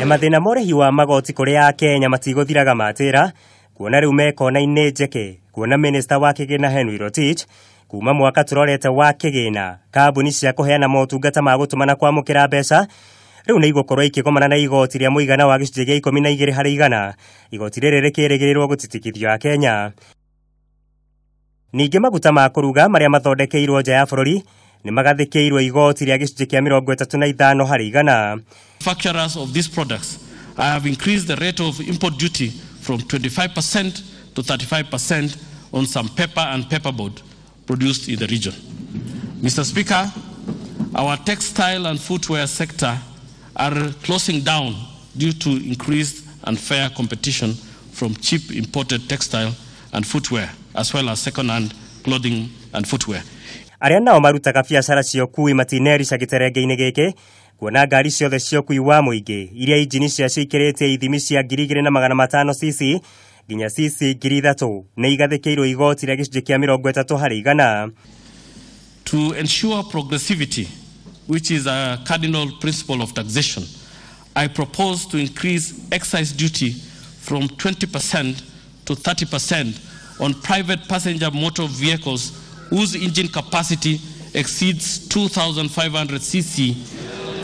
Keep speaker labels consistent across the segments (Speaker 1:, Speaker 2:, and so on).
Speaker 1: Mathĩna ma ũrĩhi wa magoti kũrĩ Akenya matigũthiraga matĩra kuona rĩu me kona-inĩ njeke kuona minista wa kĩgĩna Henry Rotich kuma mwaka tũrorete wa kĩgĩna kambuni cia kũheana motungata ma gũtũma na kwamũkĩra mbeca rĩu nĩ igũkorwo ikĩgomana na igoti rĩa mũigana wa gĩcunjĩ gĩa 12 harĩ igana. Igoti rĩrĩ rĩkĩrĩgĩrĩrwo gũtitikithio Akenya. Ningĩ maguta ma kũruga marĩa mathondekeirwo nja ya bũrũri nĩ magathĩkĩirwo igoti rĩa gĩcunjĩ kĩa 35 harĩ igana.
Speaker 2: Manufacturers of these products, I have increased the rate of import duty from 25% to 35% on some paper and paperboard produced in the region. Mr. Speaker, our textile and footwear sector are closing down due to increased unfair competition from cheap imported textile and footwear, as well as second-hand clothing and footwear.
Speaker 1: Arĩa nao marutaga biacara cia ũkui matinerica gĩterenge-inĩ gĩkĩ kuona ngari ciothe cia ũkui wa mũingĩ iria injini ciacio ikĩrĩtie ithimi cia 2500 cc nginya cc 3000 nĩ igathĩkĩirwo igoti rĩa gĩcunjĩ kĩa 30 harĩ igana.
Speaker 2: To ensure progressivity, which is a cardinal principle of taxation, I propose to increase excise duty from 20% to 30% on private passenger motor vehicles whose engine capacity exceeds 2,500 cc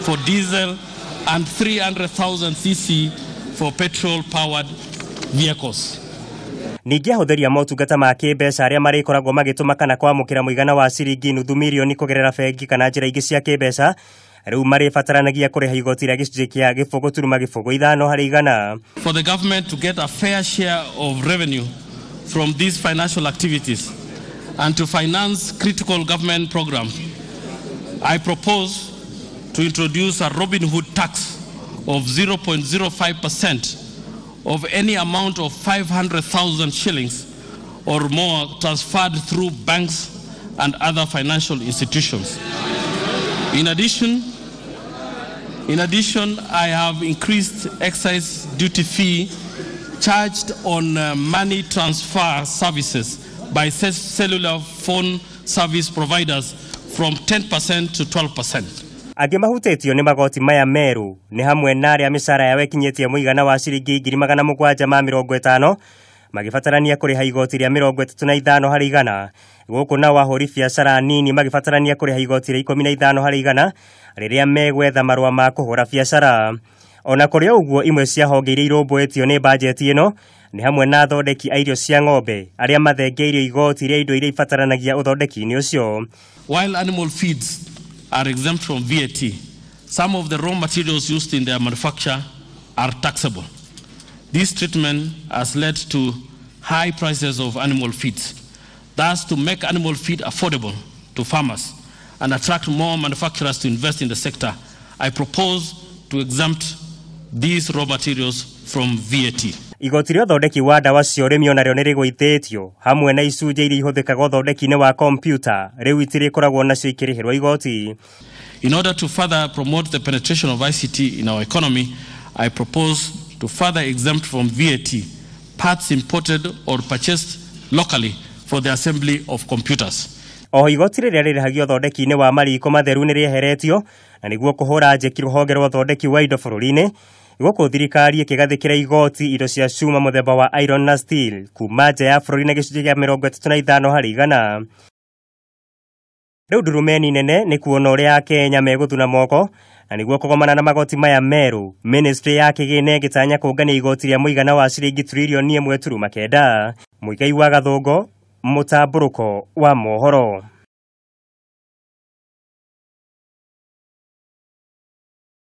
Speaker 2: for diesel and 300,000 cc for petrol-powered vehicles.
Speaker 1: Ningĩ ahũthĩri a motungata ma kĩmbeca arĩa marĩkoragwo magĩtũma kana kwamũkĩra mũigana wa ciringi nuthu mirioni kũgerera bengi kana njĩra ingĩ cia kĩmbeca rĩu marĩbataranagia kũrĩha igoti rĩa gĩcunjĩ kĩa 0.05 harĩ igana.
Speaker 2: For the government to get a fair share of revenue from these financial activities and to finance critical government programs, I propose to introduce a Robin Hood tax of 0.05% of any amount of 500,000 shillings or more transferred through banks and other financial institutions. In addition, I have increased excise duty fee charged on money transfer services by cellular phone service providers from 10% to 12%.
Speaker 1: Angĩ mahutĩtio nĩ magoti maya merũ nĩ hamwe na arĩa mĩcara yao ĩkinyĩtie mũigana wa ciringi 750 magĩbatarania kũrĩha igoti rĩa 35 harĩ igana. Gũkũ nao ahũri biacara nini magĩbatarania kũrĩha igoti rĩa 15 harĩ igana rĩrĩa megwetha marũa ma kũhũra biacara. Ona kũrĩ ũguo imwe cia honge iria irũmbũĩtio nĩ bajeti ĩno nĩ hamwe na athondeki a irio cia ng'ombe arĩa mathengeirio igoti rĩa indo iria ibataranagia ũthondeki-inĩ ũcio.
Speaker 2: While animal feeds are exempt from VAT, some of the raw materials used in their manufacture are taxable. This treatment has led to high prices of animal feeds. Thus, to make animal feed affordable to farmers and attract more manufacturers to invest in the sector, I propose to exempt these raw materials from VAT.
Speaker 1: Igoti rĩa ũthondeki wa ndawa cia ũrĩmi onarĩo nĩ rĩgũithĩtio hamwe na icunjĩ iria ihũthĩkaga ũthondeki-inĩ wa kompiuta rĩu itirĩkoragwo nacio ikĩrĩhĩrwo igoti.
Speaker 2: In order to further promote the penetration of ICT in our economy, I propose to further exempt from VAT parts imported or purchased locally for the assembly of computers.
Speaker 1: Oho igoti rĩrĩa rĩrĩhagio ũthondeki-inĩ wa mariko matheru nĩ rĩeheretio na nĩguo kũhũra njeki rũhonge rwa ũthondeki wa indo bũrũri-inĩ. Gũkũ thirikari ĩkĩgathĩkĩra igoti indo cia cuma mũthemba wa iron na steel kuma nja ya bũrũri na gĩcunjĩ kĩa 35 harĩ igana. Rĩu ndurumeni nene nĩ kuona ũrĩa Akenya megũthuna moko na nĩguo kũgomana na magoti maya merũ. Ministry ya kĩgĩna ĩgĩtanya kũngania igoti rĩa mũigana wa ciringi tririoni 1.9. Mũigai wa Gathũngo, mũtambũrũko wa mohoro.